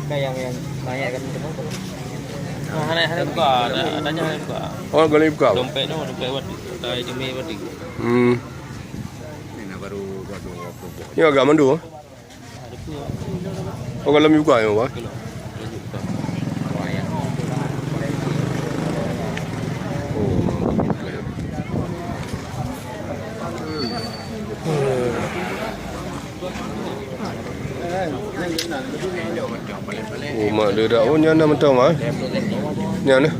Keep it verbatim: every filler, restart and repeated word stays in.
Nah, yang, yang tanya kan itu. Nah, hana, hana buka, ada, adanya hana buka. Oh, golom buka. Dompet tu, dompet buat tai demi buat. Hmm. Ini baru buat dua puluh. Ini agak mandu, ah? Oh, golom buka ya, Pak? Oh, mak dia dah. Oh, nyan dah mantong, ah. Nyan dah.